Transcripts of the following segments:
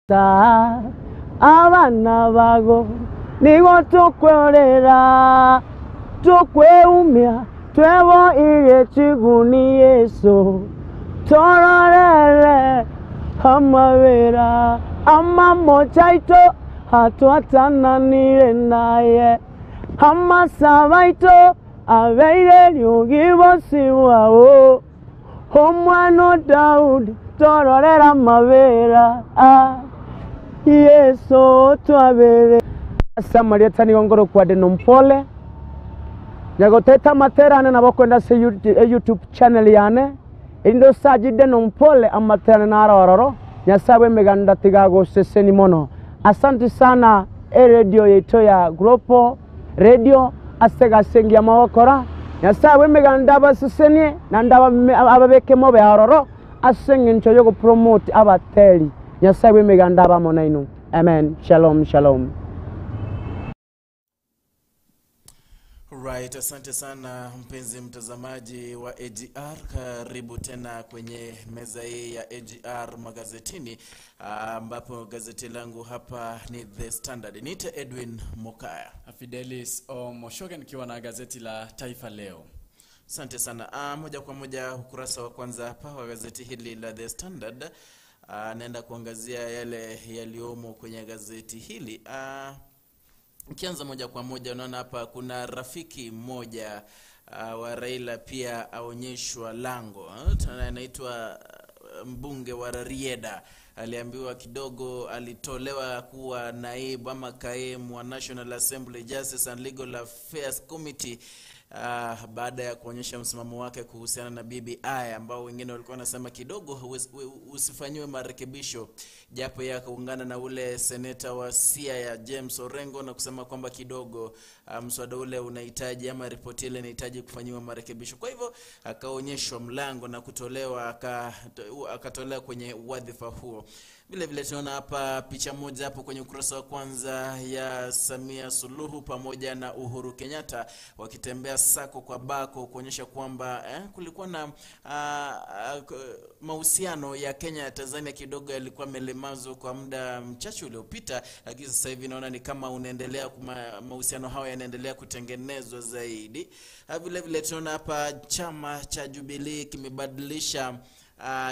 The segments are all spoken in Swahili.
Abana bago nigo tukwerera tukweumia twebo ile chiguni Yesu tororere amabera amamochaito hatwatananire naye amasabaito abeire ryugibosi bwao omwana Daudi tororera amabera Yesu twabere. Samaria tani gongoro kwa deno mpole nyagoteta materane na bakwenda se YouTube channel yane indo sajide no mpole amaterane na arororo nyasawe meganda tigago seseni mono. Asante sana e radio yetu ya Gropo Radio asega sengia mawakora nyasawe meganda baseseni na ndaba ababeke mobe arororo asenge ncho yoko promote abateli nyasawe meganda ba monainu. Amen. Shalom shalom. Right, asante sana mpenzi mtazamaji wa AGR, karibu tena kwenye meza hii ya AGR magazetini, ambapo gazeti langu hapa ni The Standard. Niite Edwin Mokaya. Fidelis Omoshoge nikiwa na gazeti la Taifa Leo. Asante sana. Moja kwa moja ukurasa wa kwanza hapa wa gazeti hili la The Standard, naenda kuangazia yale yaliyomo kwenye gazeti hili. Ukianza moja kwa moja unaona hapa kuna rafiki mmoja wa Raila pia aonyeshwa lango. Anaitwa mbunge wa Rarieda. Aliambiwa kidogo alitolewa kuwa naibu ama kaimu wa National Assembly Justice and Legal Affairs Committee baada ya kuonyesha msimamo wake kuhusiana na BBI, ambao wengine walikuwa wanasema kidogo usifanyiwe marekebisho, japo yeye akaungana na ule seneta wa Siaya James Orengo na kusema kwamba kidogo mswada ule unahitaji ama ripoti ile inahitaji kufanyiwa marekebisho. Kwa hivyo akaonyeshwa mlango na kutolewa akatolewa kwenye wadhifa huo. Vile vile tunaona hapa picha moja hapo kwenye ukurasa wa kwanza ya Samia Suluhu pamoja na Uhuru Kenyatta wakitembea sako kwa bako kuonyesha kwamba kulikuwa na mahusiano ya Kenya na Tanzania kidogo yalikuwa yamelemazwa kwa muda mchache uliopita, lakini sasa hivi naona ni kama unaendelea mahusiano hayo yanaendelea kutengenezwa zaidi. Vile vile tunaona hapa chama cha Jubilee kimebadilisha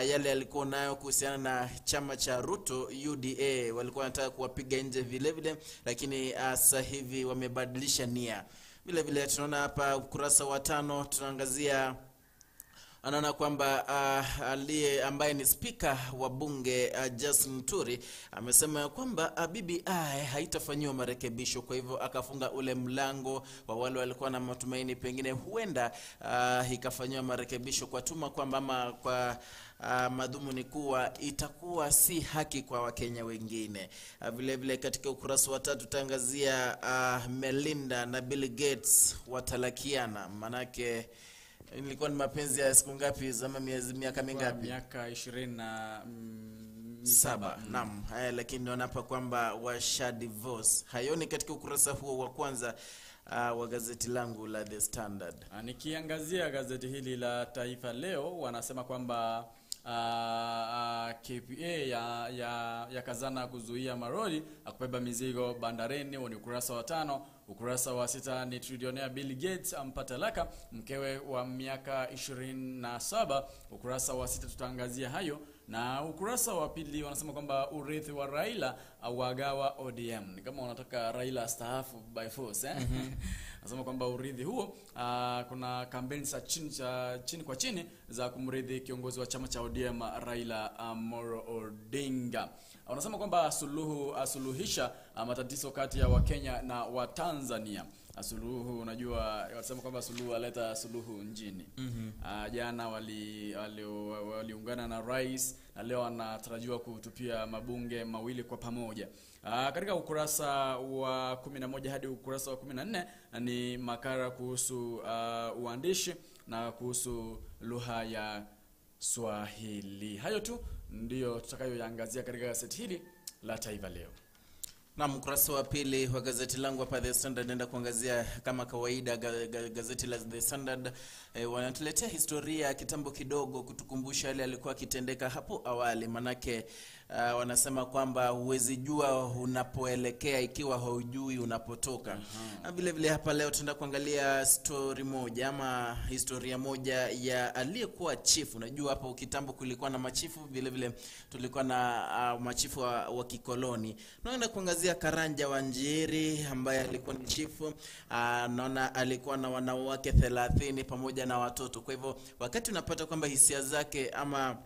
yale yalikuwa nayo kuhusiana na chama cha Ruto UDA. Walikuwa wanataka kuwapiga nje vile vile, lakini sasa hivi wamebadilisha nia. Vile vile tunaona hapa ukurasa wa 5 tunaangazia, anaona kwamba aliye ambaye ni speaker wa bunge Justin Muturi amesema kwamba BBI haitafanyiwa marekebisho. Kwa hivyo akafunga ule mlango wa wale walikuwa na matumaini pengine huenda ikafanyiwa marekebisho, kwa tuma kwamba ama kwa madhumuni kuwa itakuwa si haki kwa Wakenya wengine. Vile vile katika ukurasa wa 3 tutaangazia Melinda na Bill Gates watalakiana. Manake ilikuwa ni mapenzi ya siku ngapi zama miezi miaka mingapi? Miaka 27. Naam, haya, lakini naona hapa kwamba washa divorce. Hayo ni katika ukurasa huo wa kwanza wa gazeti langu la The Standard. Nikiangazia gazeti hili la Taifa Leo wanasema kwamba KPA ya kazana kuzuia maroli akubeba mizigo bandarini. Ni ukurasa wa 5. Ukurasa wa 6 ni trilionea Bill Gates ampa talaka mkewe wa miaka 27. Ukurasa wa 6 tutaangazia hayo. Na ukurasa wa 2 wanasema kwamba urithi wa Raila wagawa ODM. Ni kama wanataka Raila staafu by force Anasema kwamba urithi huo kuna kampeni za chini kwa chini za kumrithi kiongozi wa chama cha ODM Raila Amolo Odinga. Wanasema kwamba Suluhu asuluhisha matatizo kati ya Wakenya na Watanzania. Suluhu, unajua wanasema kwamba Suluhu aleta suluhu nchini. Jana waliungana na rais na leo anatarajiwa kuhutubia mabunge mawili kwa pamoja. Katika ukurasa wa 11 hadi ukurasa wa 14 ni makala kuhusu uandishi na kuhusu lugha ya Swahili. Hayo tu ndio tutakayoyaangazia katika gazeti hili la Taifa Leo. Na mkurasa wa pili wa gazeti langu hapa The Standard, naenda kuangazia kama kawaida gazeti la The Standard wanatuletea historia kitambo kidogo kutukumbusha yale yalikuwa kitendeka hapo awali. Manake Wanasema kwamba huwezi jua unapoelekea ikiwa haujui unapotoka. Na vile vile hapa leo tunaenda kuangalia story moja ama historia moja ya aliyekuwa chifu. Unajua hapo kitambo kulikuwa na machifu, vile vile tulikuwa na machifu wa kikoloni. Tunaenda kuangazia Karanja wa Njiri ambaye alikuwa ni chifu. Naona alikuwa na wanawake 30 pamoja na watoto. Kwa hivyo wakati unapata kwamba hisia zake ama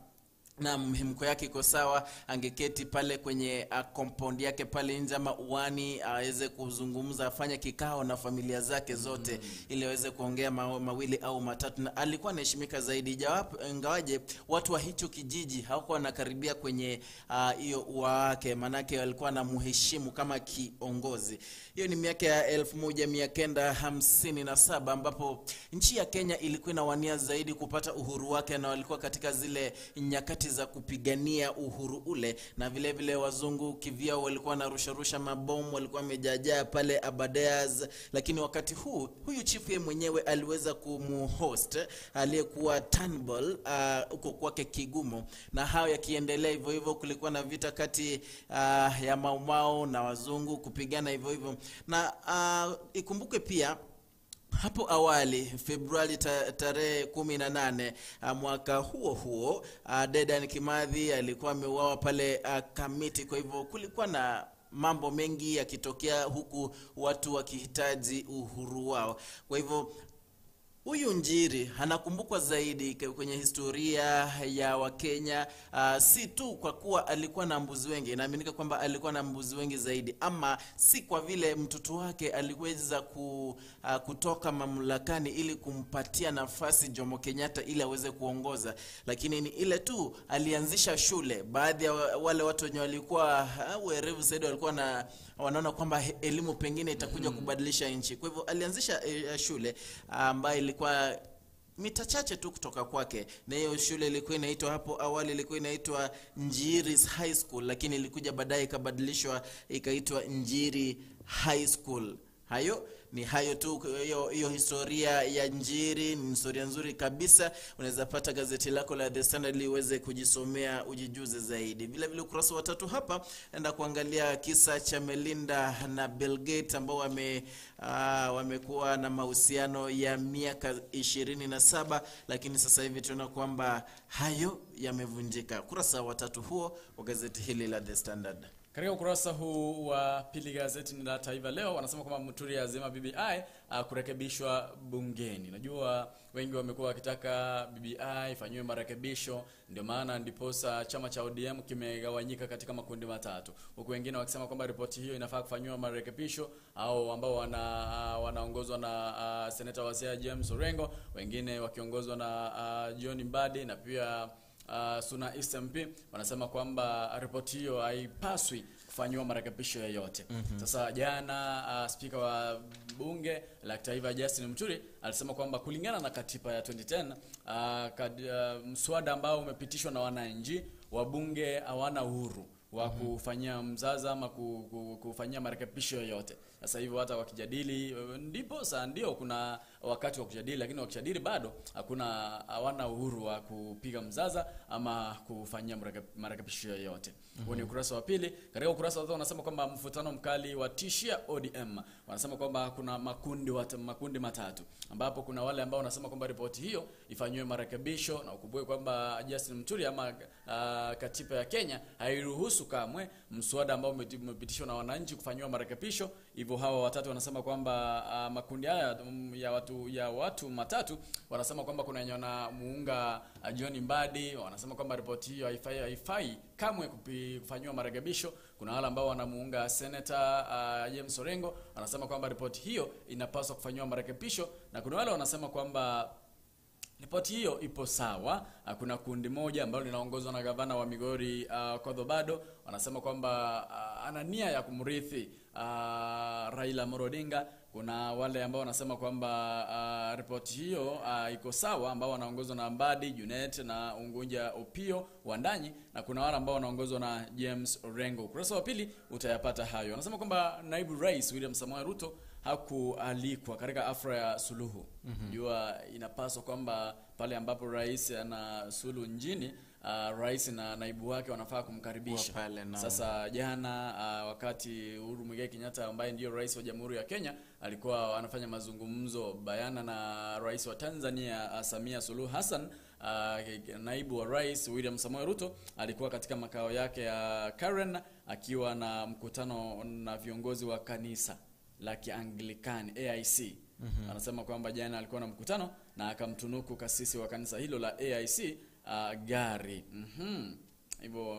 na mhemko yake iko sawa, angeketi pale kwenye compound yake pale nje ama uani, aweze kuzungumza, afanye kikao na familia zake zote ili aweze kuongea mawili au matatu, na alikuwa anaheshimika zaidi, ingawaje watu wa hicho kijiji hawakuwa wanakaribia kwenye hiyo ua wake, manake walikuwa wanamheshimu kama kiongozi. Hiyo ni miaka ya 1957 ambapo nchi ya Kenya ilikuwa inawania zaidi kupata uhuru wake, na walikuwa katika zile nyakati za kupigania uhuru ule, na vile vile wazungu kivyao walikuwa wanarusha mabomu, walikuwa wamejajaa pale Aberdares. Lakini wakati huu huyu chifu yeye mwenyewe aliweza kumhost aliyekuwa Turnbull huko kwake Kigumo, na hayo yakiendelea hivyo hivyo, kulikuwa na vita kati ya Mau Mau na wazungu kupigana hivyo hivyo. Na ikumbuke pia hapo awali Februari tarehe 18 mwaka huo huo, Dedan Kimathi alikuwa ameuawa pale Kamiti. Kwa hivyo kulikuwa na mambo mengi yakitokea huku watu wakihitaji uhuru wao. Kwa hivyo huyu Njiri anakumbukwa zaidi kwenye historia ya Wakenya, si tu kwa kuwa alikuwa na mbuzi wengi, inaaminika kwamba alikuwa na mbuzi wengi zaidi, ama si kwa vile mtoto wake aliweza kutoka mamlakani ili kumpatia nafasi Jomo Kenyatta ili aweze kuongoza, lakini ni ile tu alianzisha shule. Baadhi ya wale watu wenye walikuwa werevu zaidi walikuwa na wanaona kwamba elimu pengine itakuja kubadilisha nchi. Kwa hivyo alianzisha shule ambayo ilikuwa mita chache tu kutoka kwake, na hiyo shule ilikuwa inaitwa, hapo awali ilikuwa inaitwa Njiri's High School, lakini ilikuja baadaye ikabadilishwa ikaitwa Njiri High School. Hayo ni hayo tu, hiyo historia ya Njiri ni historia nzuri kabisa. Unaweza pata gazeti lako la The Standard ili uweze kujisomea ujijuze zaidi. Vile vile ukurasa wa 3 hapa enda kuangalia kisa cha Melinda na Bill Gates ambao wamekuwa na mahusiano ya miaka 27, lakini sasa hivi tunaona kwamba hayo yamevunjika. Ukurasa wa 3 huo wa gazeti hili la The Standard. Katika ukurasa huu wa pili gazeti la Taifa Leo wanasema kwamba Muturi azima BBI kurekebishwa bungeni. Najua wengi wamekuwa wakitaka BBI ifanyiwe marekebisho, ndio maana ndiposa chama cha ODM kimegawanyika katika makundi matatu, huku wengine wakisema kwamba ripoti hiyo inafaa kufanyiwa marekebisho, au ambao wanaongozwa na Seneta wa Siaya James Orengo, wengine wakiongozwa na John Mbadi na pia Suna East MP, wanasema kwamba ripoti hiyo haipaswi kufanyiwa marekebisho yoyote. Sasa jana spika wa bunge la kitaifa Justin Muturi alisema kwamba kulingana na katiba ya 2010 mswada ambao umepitishwa na wananchi, wabunge hawana uhuru wa kufanyia mzaza ama kufanyia marekebisho yoyote. Sasa hivyo hata wakijadili, ndipo sasa ndio kuna wakati wa kujadili, lakini wakijadili bado hawana uhuru wa kupiga mzaza ama kufanyia marekebisho yoyote. Huo ni ukurasa wa pili. Katika ukurasa wa tatu wanasema kwamba mvutano mkali watishia ODM. Wanasema kwamba kuna makundi matatu, ambapo kuna wale ambao wanasema kwamba ripoti hiyo ifanyiwe marekebisho, na ukumbuke kwamba Justin Muturi ama katiba ya Kenya hairuhusu kamwe mswada ambao umepitishwa na wananchi kufanyiwa marekebisho. Hivyo hawa watatu wanasema kwamba makundi haya ya watu matatu wanasema kwamba kuna wenye wanamuunga John Mbadi, wanasema kwamba ripoti hiyo haifai kamwe kufanyiwa marekebisho. Kuna wale ambao wanamuunga Senator James Orengo, wanasema kwamba ripoti hiyo inapaswa kufanyiwa marekebisho, na kuna wale wanasema kwamba ripoti hiyo ipo sawa. Kuna kundi moja ambalo linaongozwa na gavana wa Migori Kodho Bado, wanasema kwamba ana nia ya kumrithi Raila Amolo Odinga. Kuna wale ambao wanasema kwamba ripoti hiyo iko sawa, ambao wanaongozwa na Mbadi, Junet na Unguja Opio Wandanyi, na kuna wale ambao wanaongozwa na James Orengo. Ukurasa wa pili utayapata hayo. Wanasema kwamba naibu rais William Samoei Ruto hakualikwa katika afra ya suluhu. Jua inapaswa kwamba pale ambapo rais ana suluhu nchini, rais na naibu wake wanafaa kumkaribisha pale. Sasa jana wakati Uhuru Muigai Kenyatta ambaye ndiyo rais wa Jamhuri ya Kenya alikuwa anafanya mazungumzo bayana na rais wa Tanzania Samia Suluhu Hassan, naibu wa rais William Samoei Ruto alikuwa katika makao yake ya Karen akiwa na mkutano na viongozi wa kanisa la Kianglikani AIC. Anasema kwamba jana alikuwa na mkutano na akamtunuku kasisi wa kanisa hilo la AIC gari. Hivyo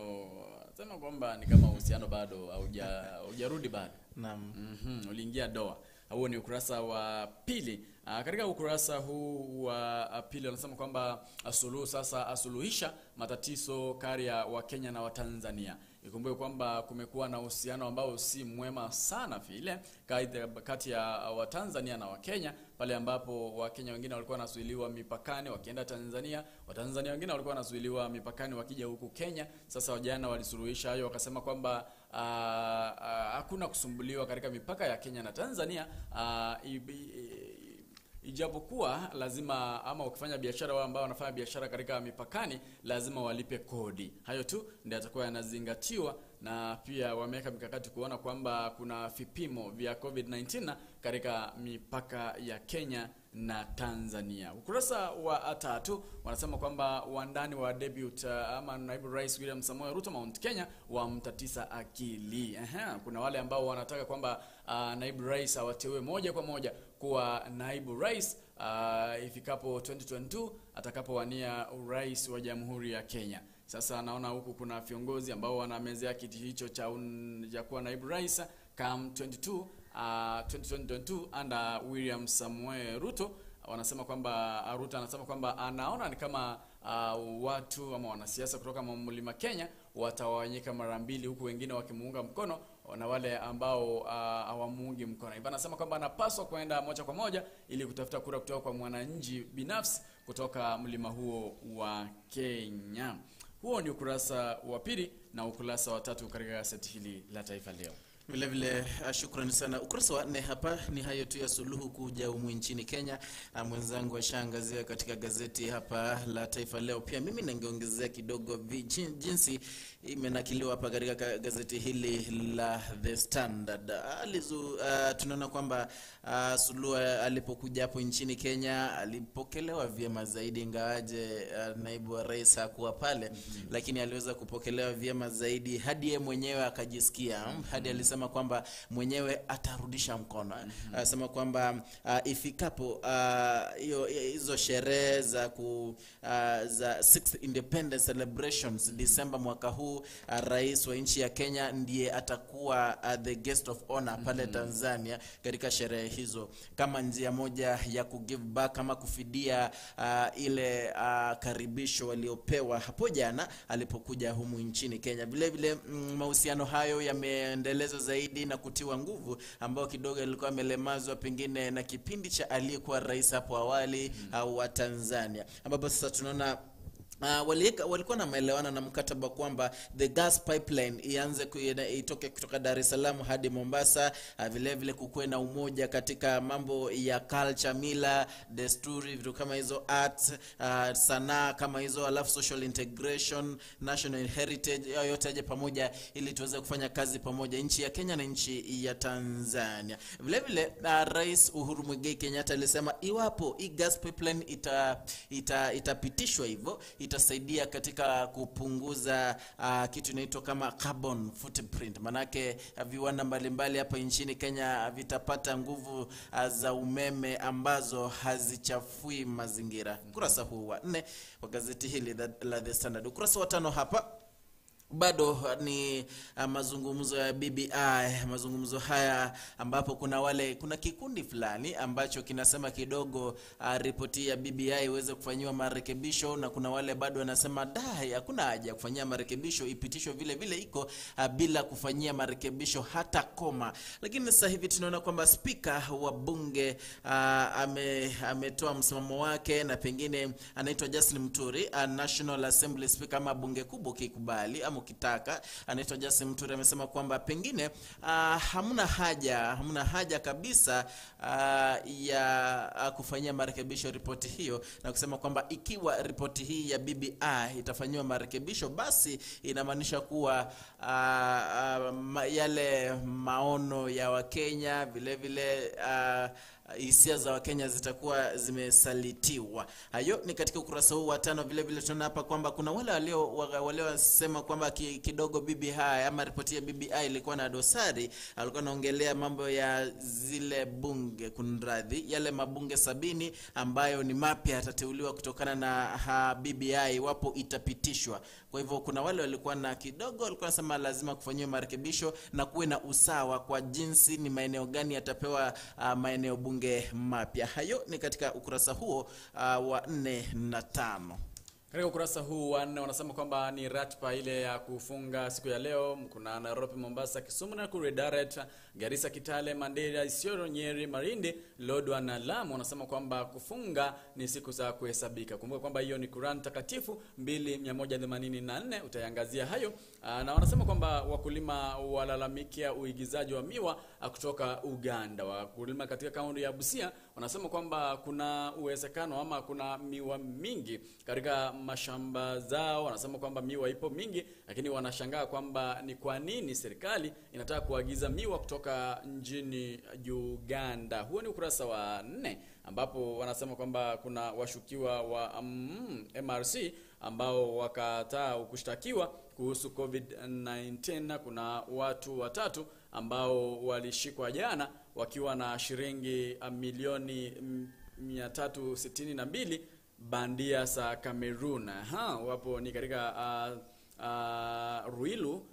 anasema kwamba ni kama uhusiano bado haujarudi bado. Naam. Uliingia doa. Huo ni ukurasa wa pili. Katika ukurasa huu wa pili wanasema kwamba Suluhu sasa asuluhisha matatizo kati ya Wakenya na Watanzania. Ikumbuke kwamba kumekuwa na uhusiano ambao si mwema sana vile kati ya Watanzania na Wakenya, pale ambapo Wakenya wengine walikuwa wanazuiliwa mipakani wakienda Tanzania, Watanzania wengine walikuwa wanazuiliwa mipakani wakija huku Kenya. Sasa jana walisuluhisha hayo, wakasema kwamba hakuna kusumbuliwa katika mipaka ya Kenya na Tanzania, ijapokuwa lazima ama ukifanya biashara, wao ambao wanafanya biashara katika mipakani lazima walipe kodi. Hayo tu ndio yatakuwa yanazingatiwa, na pia wameweka mikakati kuona kwamba kuna vipimo vya COVID-19 katika mipaka ya Kenya na Tanzania. Ukurasa wa 3 wanasema kwamba wandani wa debut ama naibu rais William Samoei Ruto Mount Kenya wamtatisa akili. Kuna wale ambao wanataka kwamba naibu rais awateue moja kwa moja kuwa naibu rais ifikapo 2022 atakapowania urais wa Jamhuri ya Kenya. Sasa naona huku kuna viongozi ambao wanamezea kiti hicho cha kuwa naibu rais come 2022 under William Samoei Ruto. Wanasema kwamba Ruto anasema kwamba anaona ni kama watu ama wanasiasa kutoka Mlima Kenya watawanyika mara mbili, huku wengine wakimuunga mkono na wale ambao hawamuungi mkono. Hivyo anasema kwamba anapaswa kwenda moja kwa moja ili kutafuta kura kutoka kwa mwananchi binafsi kutoka mlima huo wa Kenya. Huo ni ukurasa wa pili na ukurasa wa 3 katika gazeti hili la Taifa Leo. Vile vile shukrani sana. Ukurasa wa 4 hapa ni hayo tu ya Suluhu kuja humu nchini Kenya. Mwenzangu ashaangazia katika gazeti hapa la Taifa Leo. Pia mimi ningeongezea kidogo jinsi imenakiliwa hapa katika gazeti hili la The Standard. Tunaona kwamba Suluhu alipokuja hapo nchini Kenya alipokelewa vyema zaidi, ingawaje naibu wa rais hakuwa pale, lakini aliweza kupokelewa vyema zaidi hadi yeye mwenyewe akajisikia, hadi alisema kwamba mwenyewe atarudisha mkono. Anasema kwamba ifikapo hizo sherehe za za 6th Independence Celebrations December mwaka huu, rais wa nchi ya Kenya ndiye atakuwa the guest of honor pale Tanzania katika sherehe hizo, kama njia moja ya ku give back kama kufidia ile karibisho waliopewa hapo jana alipokuja humu nchini Kenya. Vile vile mahusiano hayo yameendelezwa zaidi na kutiwa nguvu, ambao kidogo alikuwa amelemazwa pengine na kipindi cha aliyekuwa rais hapo awali wa Tanzania, ambapo sasa tunaona walikuwa na maelewano na mkataba kwamba the gas pipeline ianze itoke kutoka Dar es Salaam hadi Mombasa. Vile vile kukuwe na umoja katika mambo ya culture, mila, desturi, vitu kama hizo, art, sanaa kama hizo, alafu social integration, national heritage, yote aje pamoja ili tuweze kufanya kazi pamoja nchi ya Kenya na nchi ya Tanzania. Vile vile Rais Uhuru Muigai Kenyatta alisema iwapo hii gas pipeline itapitishwa hivyo itasaidia katika kupunguza kitu inaitwa kama carbon footprint. Manake viwanda mbalimbali hapa nchini Kenya vitapata nguvu za umeme ambazo hazichafui mazingira. Ukurasa huu wa 4 wa gazeti hili la The Standard. Ukurasa wa 5 hapa bado ni mazungumzo ya BBI, mazungumzo haya ambapo kuna kikundi fulani ambacho kinasema kidogo ripoti ya BBI iweze kufanyiwa marekebisho, na kuna wale bado wanasema dai hakuna haja kufanyia marekebisho, ipitishwe vile vile iko bila kufanyia marekebisho hata koma. Lakini sasa hivi tunaona kwamba spika wa bunge ametoa msimamo wake, na pengine anaitwa Justin Muturi, National Assembly Speaker ama bunge kubwa kikubali ama ukitaka, anaitwa Justin Muturi, amesema kwamba pengine hamna haja kabisa ya kufanyia marekebisho ripoti hiyo, na kusema kwamba ikiwa ripoti hii ya BBI itafanyiwa marekebisho, basi inamaanisha kuwa yale maono ya Wakenya vile vile hisia za Wakenya zitakuwa zimesalitiwa. Hayo ni katika ukurasa huu wa 5. Vile vile tunaona hapa kwamba kuna wale waliosema kwamba kidogo BBI ama ripoti ya BBI ilikuwa na dosari. Alikuwa anaongelea mambo ya zile bunge, kunradhi, yale mabunge 70 ambayo ni mapya yatateuliwa kutokana na BBI iwapo itapitishwa. Kwa hivyo kuna wale walikuwa na kidogo walikuwa wanasema lazima kufanyiwe marekebisho na kuwe na usawa kwa jinsi ni maeneo gani yatapewa maeneo bunge mapya. Hayo ni katika ukurasa huo wa 4 na 5. Katika ukurasa huu wa 4 wanasema kwamba ni ratiba ile ya kufunga siku ya leo. Kuna Nairobi, Mombasa, Kisumu, Nakuru, Eldoret, Garissa, Kitale, Mandera, Isiolo, Nyeri, Malindi, Lodwar na Lamu. Wanasema kwamba kufunga ni siku za kuhesabika. Kumbuka kwamba hiyo ni Quran takatifu 2184, utaiangazia hayo. Na wanasema kwamba wakulima walalamikia uigizaji wa miwa kutoka Uganda. Wakulima katika kaunti ya Busia wanasema kwamba kuna uwezekano ama kuna miwa mingi katika mashamba zao. Wanasema kwamba miwa ipo mingi, lakini wanashangaa kwamba ni kwa nini serikali inataka kuagiza miwa kutoka nchini Uganda. Huo ni ukurasa wa 4 ambapo wanasema kwamba kuna washukiwa wa MRC ambao wakataa kushtakiwa kuhusu COVID-19. Kuna watu watatu ambao walishikwa jana wakiwa na shilingi milioni 362 bandia za Cameroon. Wapo ni katika Ruilu,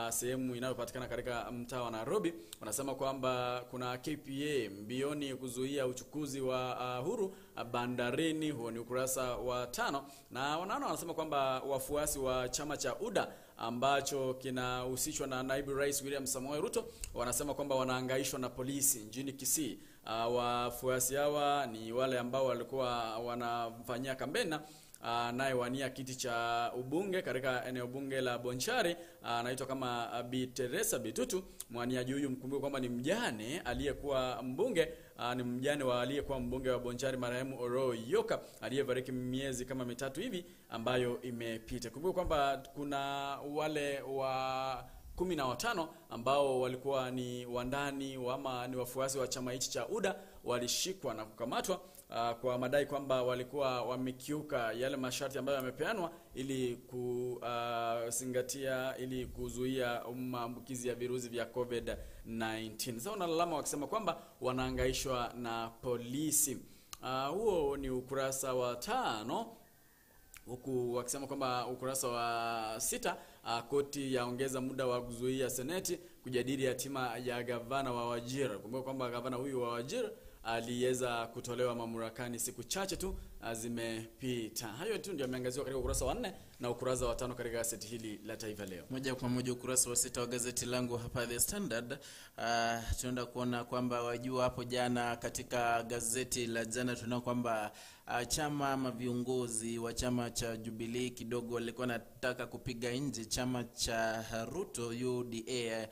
sehemu inayopatikana katika mtaa wa Nairobi. Wanasema kwamba kuna KPA mbioni kuzuia uchukuzi wa huru bandarini. Huo ni ukurasa wa 5. Na wanaona wanasema kwamba wafuasi wa chama cha UDA ambacho kinahusishwa na naibu rais William Samoei Ruto wanasema kwamba wanahangaishwa na polisi nchini Kisii. Wafuasi hawa ni wale ambao walikuwa wanafanyia kampeni naye wania kiti cha ubunge katika eneo bunge la Bonchari, anaitwa kama Bi Teresa Bitutu. Mwaniaji huyu mkumbuke kwamba ni mjane aliyekuwa mbunge, ni mjane wa aliyekuwa mbunge wa Bonchari marehemu Oro Yoka aliyefariki miezi kama mitatu hivi ambayo imepita. Kumbuka kwamba kuna wale wa 15 ambao walikuwa ni wandani ama ni wafuasi wa chama hichi cha UDA walishikwa na kukamatwa kwa madai kwamba walikuwa wamekiuka yale masharti ambayo yamepeanwa ili kuzingatia ili kuzuia maambukizi ya virusi vya COVID-19. Sasa wanalalama wakisema kwamba wanahangaishwa na polisi. Huo ni ukurasa wa 5, huku wakisema kwamba ukurasa wa 6, koti yaongeza muda wa kuzuia seneti kujadili hatima ya gavana wa Wajir. Kumbuka kwamba gavana huyu wa Wajir aliweza kutolewa mamlakani siku chache tu zimepita. Hayo tu ndio yameangaziwa katika ukurasa wa 4 na ukurasa wa 5 katika gazeti hili la Taifa Leo. Moja kwa moja ukurasa wa 6 wa gazeti langu hapa The Standard, tunaenda kuona kwamba wajua hapo jana katika gazeti la jana tunaona kwamba chama ama viongozi wa chama cha Jubilee kidogo walikuwa wanataka kupiga nje chama cha Ruto UDA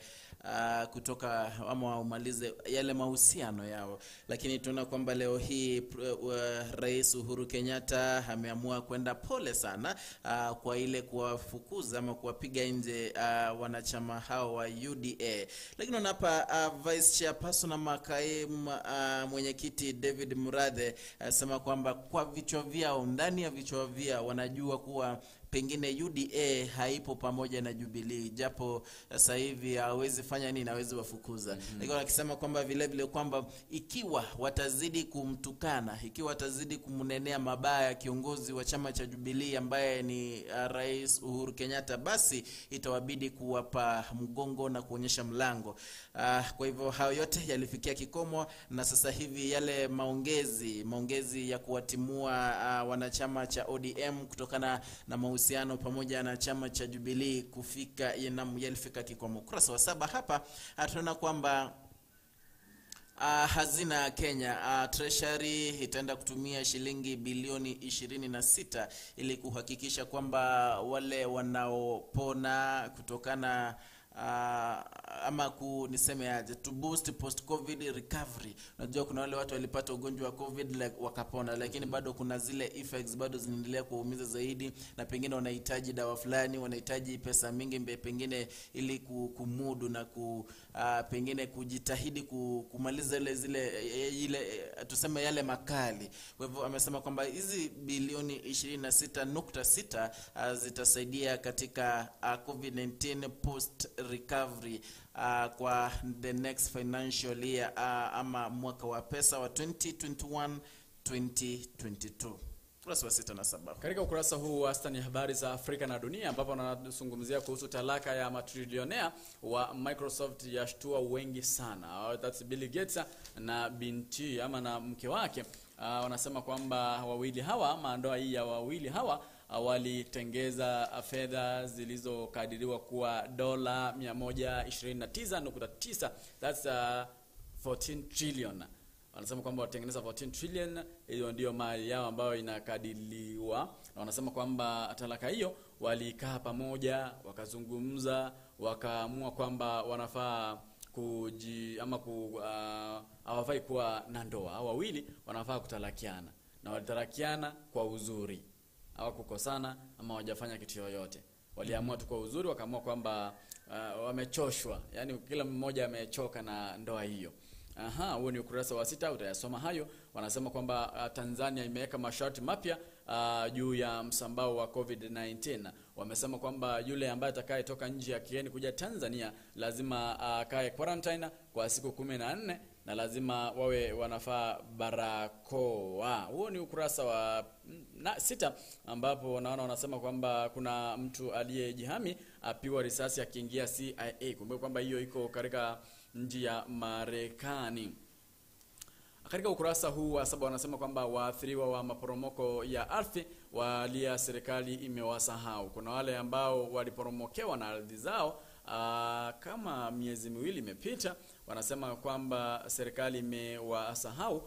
kutoka ama umalize yale mahusiano yao. Lakini tunaona kwamba leo hii Rais Uhuru Kenyatta ameamua kwenda pole sana kwa ile kuwafukuza ama kuwapiga nje wanachama hao wa UDA. Lakini hapa Vice Chairperson ama kaimu mwenyekiti David Murathe asema kwamba kwa vichwa vyao, ndani ya vichwa vyao wanajua kuwa pengine UDA haipo pamoja na Jubilee, japo sasa hivi hawezi fanya nini, hawezi wafukuza. Lakini akisema kwamba vile vile kwamba ikiwa watazidi kumtukana, ikiwa watazidi kumnenea mabaya kiongozi wa chama cha Jubilee ambaye ni Rais Uhuru Kenyatta, basi itawabidi kuwapa mgongo na kuonyesha mlango. Kwa hivyo hayo yote yalifikia kikomo, na sasa hivi yale maongezi ya kuwatimua wanachama cha ODM kutokana na mahusiano pamoja na chama cha Jubilee kufika yalifika kikomo. Ukurasa wa 7 hapa tunaona kwamba Hazina ya Kenya, Treasury itaenda kutumia shilingi bilioni 26 ili kuhakikisha kwamba wale wanaopona kutokana ama niseme aje, to boost post covid recovery. Unajua kuna wale watu walipata ugonjwa wa covid like, wakapona, lakini bado kuna zile effects bado zinaendelea kuumiza zaidi, na pengine wanahitaji dawa fulani, wanahitaji pesa mingi pengine ili kumudu na pengine kujitahidi kumaliza ile tuseme yale makali. Kwa hivyo amesema kwamba hizi bilioni 26.6 zitasaidia katika COVID-19 post recovery kwa the next financial year, ama mwaka wa pesa wa 2021 2022. Ukurasa wa 6 na 7. Katika ukurasa huu wastani habari za Afrika na dunia, ambapo wanazungumzia kuhusu talaka ya matrilionea wa Microsoft yashtua wengi sana. That's Bill Gates na binti ama na mke wake. Wanasema kwamba wawili hawa ama ndoa hii ya wawili hawa walitengeza fedha zilizokadiriwa kuwa dola 129.9, that's 14 trillion. Wanasema kwamba watengeneza 14 trillion, hiyo ndio mali yao ambayo inakadiriwa. Na wanasema kwamba talaka hiyo walikaa pamoja, wakazungumza, wakaamua kwamba wanafaa hawafai kuwa na ndoa. Hao wawili wanafaa kutalakiana, na walitalakiana kwa uzuri, hawakukosana ama hawajafanya kitu yoyote. Waliamua tu kwa uzuri, wakaamua kwamba wamechoshwa, yani kila mmoja amechoka na ndoa hiyo. Aha, huo ni ukurasa wa 6, utayasoma hayo. Wanasema kwamba Tanzania imeweka masharti mapya juu ya msambao wa COVID-19. Wamesema kwamba yule ambaye atakayetoka nje ya kigeni kuja Tanzania lazima akae quarantine kwa siku 14 na lazima wawe wanafaa barakoa. Huo ni ukurasa wa 6, ambapo naona wanasema kwamba kuna mtu aliyejihami apiwa risasi akiingia CIA. Kumbuka kwamba hiyo iko katika nchi ya Marekani. Katika ukurasa huu wa 7 wanasema kwamba waathiriwa wa maporomoko ya ardhi walia serikali imewasahau. Kuna wale ambao waliporomokewa na ardhi zao kama miezi miwili imepita, wanasema kwamba serikali imewasahau.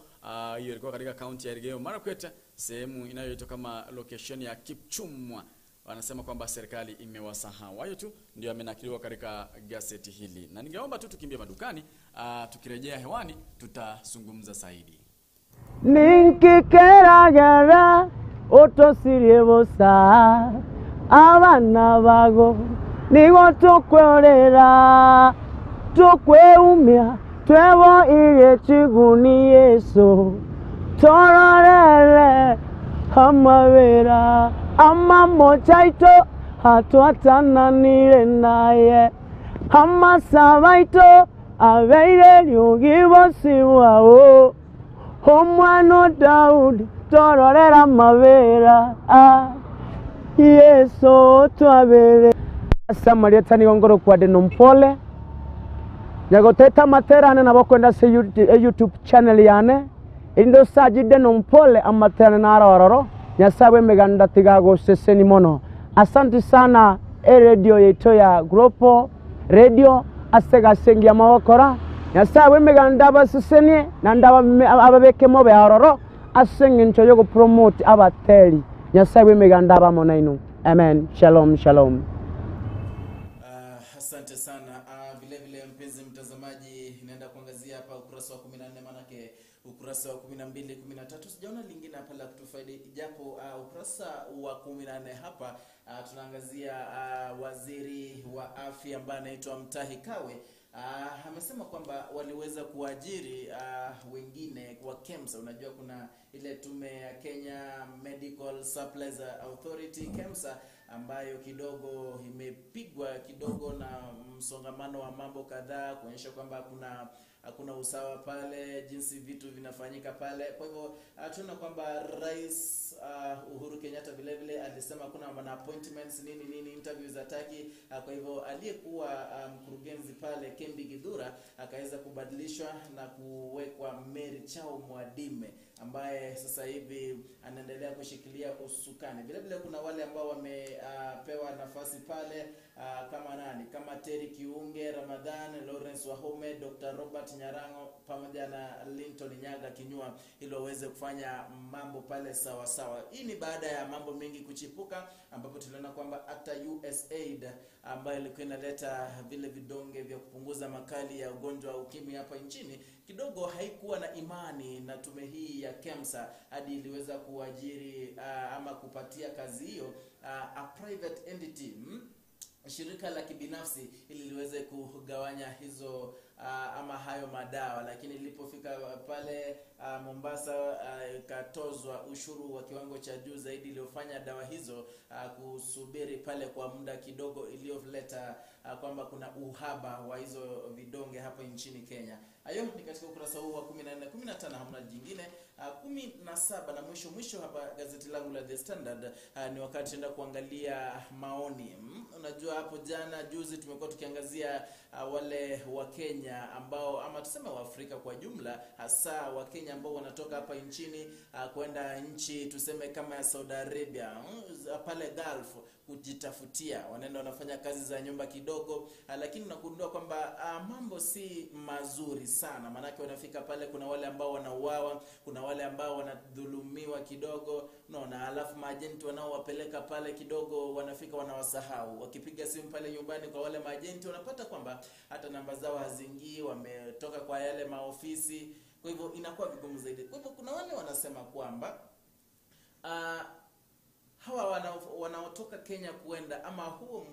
Hiyo ilikuwa katika kaunti ya Elgeyo Marakwet, sehemu inayoitwa kama location ya Kipchumwa. Wanasema kwamba serikali imewasahau. Hayo tu ndio yamenakiliwa katika gazeti hili. Na ningeomba tu tukimbie madukani, tukirejea hewani tutazungumza zaidi. Ninkikeragera otosirie bosa abana bago nigo tukwerera tukweumia twebo irie chiguni Yesu tororere amabera amamochaito hatwatananire naye amasabaito abeire ryugibosi bwao omwana Daudi tororera amabera Yesu twabere. Samaria tani ngoro kwa deno mpole nyagoteta materane na bakwenda se YouTube channel yane indo sajide no mpole amaterane na arororo nyasawe meganda tigago seseni mono. Asante sana radio yetu ya Gropo Radio asega sengia mawakora nyasawe meganda baseseni na ndaba ababeke mobe arororo asengi ncho yogo promote abateli nyasawe meganda ba monainu. Amen. Shalom shalom. Asante sana. Vile vile mpenzi mtazamaji, naenda kuangazia hapa ukurasa wa 14, manake ukurasa wa 12, 13 sijaona lingine hapa la kutufaidi, japo ukurasa wa 14 hapa tunaangazia waziri wa afya ambaye anaitwa Mutahi Kagwe. Amesema kwamba waliweza kuajiri wengine wa KEMSA. Unajua kuna ile tume ya Kenya Medical Supplies Authority KEMSA, ambayo kidogo imepigwa kidogo na msongamano wa mambo kadhaa, kuonyesha kwamba hakuna usawa pale jinsi vitu vinafanyika pale. Kwa hivyo tunaona kwamba Rais Uhuru Kenyatta vile vile alisema kuna mana appointments nini nini interviews hataki. Kwa hivyo aliyekuwa mkurugenzi pale Kembi Githura akaweza kubadilishwa na kuwekwa Mary Chao Mwadime ambaye sasa hivi anaendelea kushikilia usukani. Vile vile kuna wale ambao wamepewa nafasi pale, kama nani, kama Terry Kiunge, Ramadhan, Lawrence Wahome, Dr. Robert Nyarango pamoja na Linton Nyaga Kinyua ili waweze kufanya mambo pale sawa sawa. Hii ni baada ya mambo mengi kuchipuka, ambapo tuliona kwamba hata USAID ambayo ilikuwa inaleta vile vidonge vya kupunguza makali ya ugonjwa wa ukimwi hapa nchini kidogo haikuwa na imani na tume hii ya KEMSA hadi iliweza kuajiri ama kupatia kazi hiyo a private entity, shirika la kibinafsi ili liweze kugawanya hizo ama hayo madawa. Lakini ilipofika pale Mombasa ikatozwa ushuru wa kiwango cha juu zaidi iliyofanya dawa hizo kusubiri pale kwa muda kidogo, iliyoleta kwamba kuna uhaba wa hizo vidonge hapa nchini Kenya. Hayo ni katika ukurasa huu wa 14, 15 hamna jingine. 17 na mwisho hapa gazeti langu la The Standard, ni wakati tunaenda kuangalia maoni. Unajua hapo jana juzi tumekuwa tukiangazia wale wa Kenya ambao ama tuseme wa Afrika kwa jumla, hasa wa Kenya ambao wanatoka hapa nchini kwenda nchi tuseme kama ya Saudi Arabia, pale Gulf kujitafutia, wanaenda wanafanya kazi za nyumba kidogo, lakini unagundua kwamba mambo si mazuri sana. Maanake wanafika pale, kuna wale ambao wanauawa, kuna wale ambao wanadhulumiwa kidogo, unaona, alafu maajenti wanaowapeleka pale kidogo wanafika wanawasahau. Wakipiga simu pale nyumbani kwa wale maajenti wanapata kwamba hata namba zao hazingii, wametoka kwa yale maofisi, kwa hivyo inakuwa vigumu zaidi. Kwa hivyo kuna wale wanasema kwamba hawa wanaotoka Kenya kuenda ama huo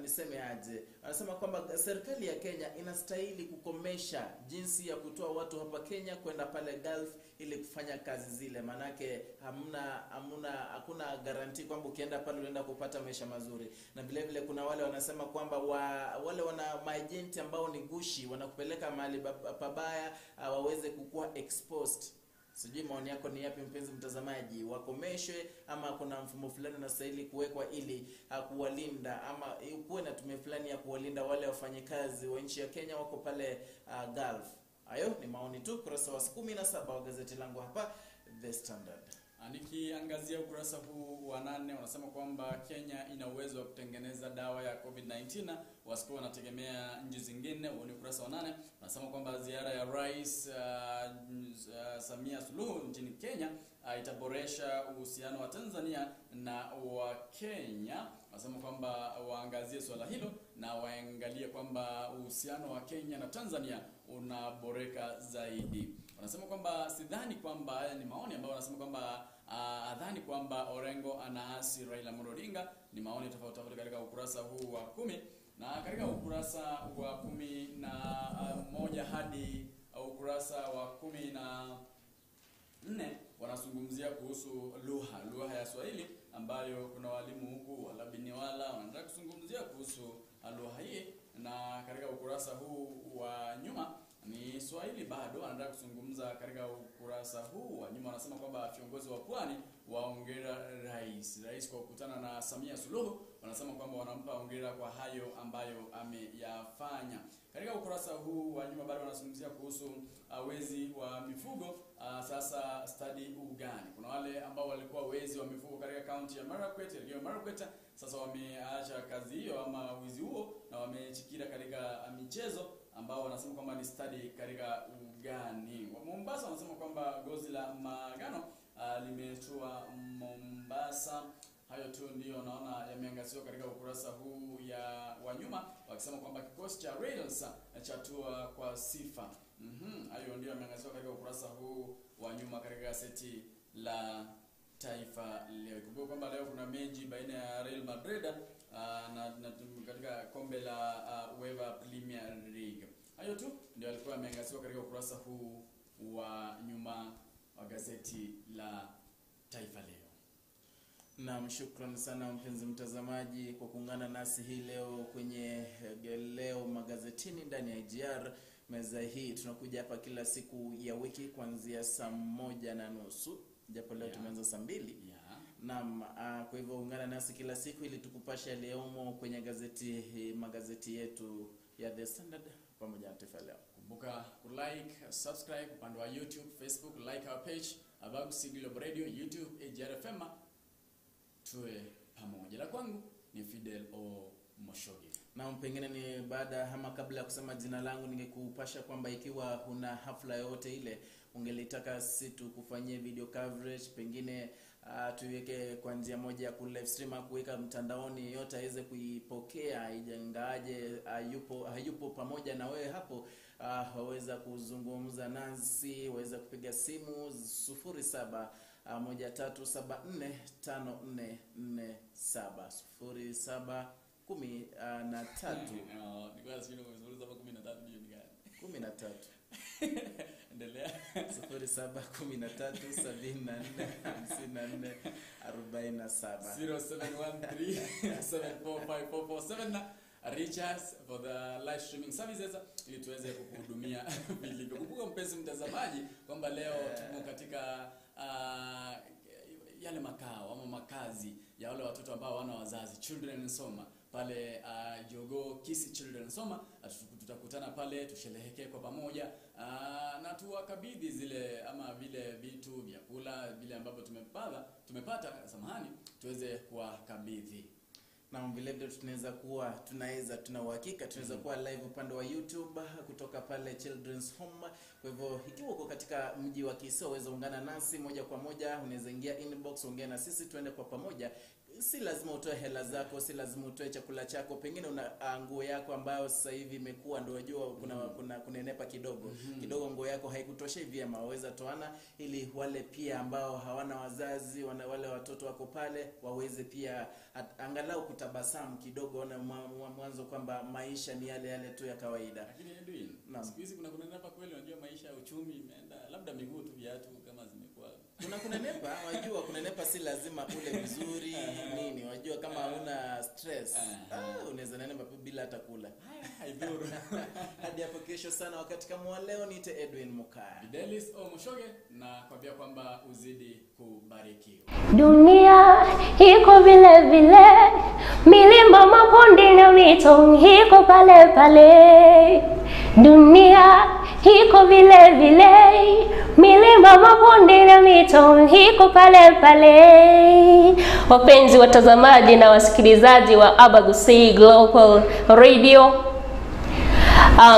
niseme aje, wanasema kwamba serikali ya Kenya inastahili kukomesha jinsi ya kutoa watu hapa Kenya kwenda pale Gulf ili kufanya kazi zile, manake hakuna guarantee kwamba ukienda pale unaenda kupata maisha mazuri. Na vile vile kuna wale wanasema kwamba wale wana maagenti ambao ni gushi wanakupeleka mahali pabaya waweze kukua exposed. Sijui maoni yako ni yapi mpenzi mtazamaji, wakomeshwe ama kuna mfumo fulani unastahili kuwekwa ili kuwalinda, ama kuwe na tume fulani ya kuwalinda wale wafanyikazi wa nchi ya Kenya wako pale Gulf? Hayo ni maoni tu, kurasa wa 17 wa gazeti langu hapa The Standard. Nikiangazia ukurasa huu wa 8 wanasema kwamba Kenya ina uwezo wa kutengeneza dawa ya COVID-19 wasikuwa wanategemea nchi zingine. Huo ni ukurasa wa 8. Wanasema kwamba ziara ya Rais Samia Suluhu nchini Kenya itaboresha uhusiano wa Tanzania na wa Kenya. Wanasema kwamba waangazie swala hilo na waangalie kwamba uhusiano wa Kenya na Tanzania unaboreka zaidi. Wanasema kwamba sidhani kwamba, haya ni maoni ambayo wanasema kwamba adhani kwamba Orengo anaasi Raila Amolo Odinga. Ni maoni tofauti tofauti katika ukurasa huu wa 10, na katika ukurasa wa 11 hadi ukurasa wa 14 wanazungumzia kuhusu lugha ya Swahili ambayo kuna walimu huku walabiniwala wanataka kuzungumzia kuhusu lugha hii. Na katika ukurasa huu wa nyuma ni Swahili bado anataka kuzungumza. Katika ukurasa huu wa nyuma wanasema kwamba viongozi wa pwani waongera rais kwa kukutana na Samia Suluhu. Wanasema kwamba wanampa hongera kwa hayo ambayo ameyafanya. Katika ukurasa huu wa nyuma bado wanazungumzia kuhusu wezi wa mifugo. Sasa study ugani. Kuna wale ambao walikuwa wezi wa mifugo katika kaunti ya Marakwet, Elgeyo Marakwet, sasa wameacha kazi hiyo ama wizi huo na wamechikira katika michezo ambao wanasema kwamba ni study katika ugani. Wa Mombasa wanasema kwamba gozi la maagano limetua Mombasa. Hayo tu ndio naona yameangaziwa katika ukurasa huu ya wa nyuma, wakisema kwamba kikosi cha Rails chatua kwa sifa. Hayo ndio yameangaziwa katika ukurasa huu wa nyuma katika gazeti la Taifa Leo. Kumbuka kwamba leo kuna mechi baina ya Real Madrid na katika kombe la UEFA Premier League. Hayo tu ndio alikuwa ameangaziwa katika ukurasa huu wa nyuma wa gazeti la Taifa Leo. Naam, shukran sana mpenzi mtazamaji kwa kuungana nasi hii leo kwenye Leo Magazetini ndani ya IGR. Meza hii tunakuja hapa kila siku ya wiki kuanzia saa 1:30, japo leo tumeanza saa 2. Naam, kwa hivyo ungana nasi kila siku ili tukupashe yaliyomo kwenye gazeti magazeti yetu ya The Standard pamoja na Taifa Leo. Kumbuka kulike, subscribe upande wa YouTube, Facebook, like our page Abagusi Global Radio, YouTube AGR FM. Tuwe pamoja. La kwangu ni Fidel O Moshoge. Na pengine ni baada ama kabla ya kusema jina langu, ningekupasha kwamba ikiwa huna hafla yoyote ile ungelitaka sisi tukufanyie video coverage, pengine tuiweke kwa njia moja ya ku live stream au kuweka mtandaoni, yeyote aweze kuipokea, ingawaje hayupo pamoja na wewe hapo, waweza kuzungumza nasi, waweza kupiga simu 07 1374 5447 07 13. Nilikuwa sijui umezungumza hapa 13 ndio ni gani? 13. Endelea. 07 13 74 54 47. 0713 745447 na reach us for the live streaming services ili tuweze kukuhudumia vilivyo. Kumbuka mpenzi mtazamaji kwamba leo tumo katika yale makao ama makazi ya wale watoto ambao wana wazazi, Children Soma pale Jogoo Kisii Children Soma. Tutakutana pale tusherehekee kwa pamoja, na tuwakabidhi zile ama vile vitu vyakula vile ambavyo tumepata samahani, tuweze kuwakabidhi. Na vile vile tuna uhakika tunaweza kuwa live upande wa YouTube kutoka pale Children's Home. Kwa hivyo ikiwa uko katika mji wa Kisii waweza ungana nasi moja kwa moja, unaweza ingia inbox ongea na sisi tuende kwa pamoja. Si lazima utoe hela zako, si lazima utoe chakula chako, pengine una nguo yako ambayo sasa hivi imekuwa ndio unajua kuna kunenepa kidogo kidogo, nguo yako haikutoshei vyema, waweza toana ili wale pia ambao hawana wazazi, wale watoto wako pale waweze pia angalau kutabasamu kidogo, na mwanzo kwamba maisha ni yale yale tu ya kawaida. Lakini Edwin, siku hizi kuna kunenepa kweli? Unajua maisha ya uchumi imeenda, labda miguu tu viatu kama zimekuwa kuna kunenepa. Wajua kunenepa si lazima ule vizuri nini, wajua kama huna stress unaweza nenepa bila hata kula. Haidhuru. Hadi hapo kesho sana wakati kama leo, niite Edwin Mukaya. Fidelis O Moshoge na kwambia kwamba uzidi kubarikiwa. Dunia iko vile vile, milima mabonde na mito iko pale pale. Dunia iko vile vile, milima mabonde na mito iko pale pale. Wapenzi watazamaji na wasikilizaji wa Abagusii Global Radio,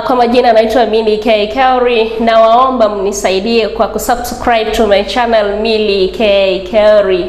kwa majina naitwa Milly K Kauri, na waomba mnisaidie kwa kusubscribe to my channel Milly K Kauri.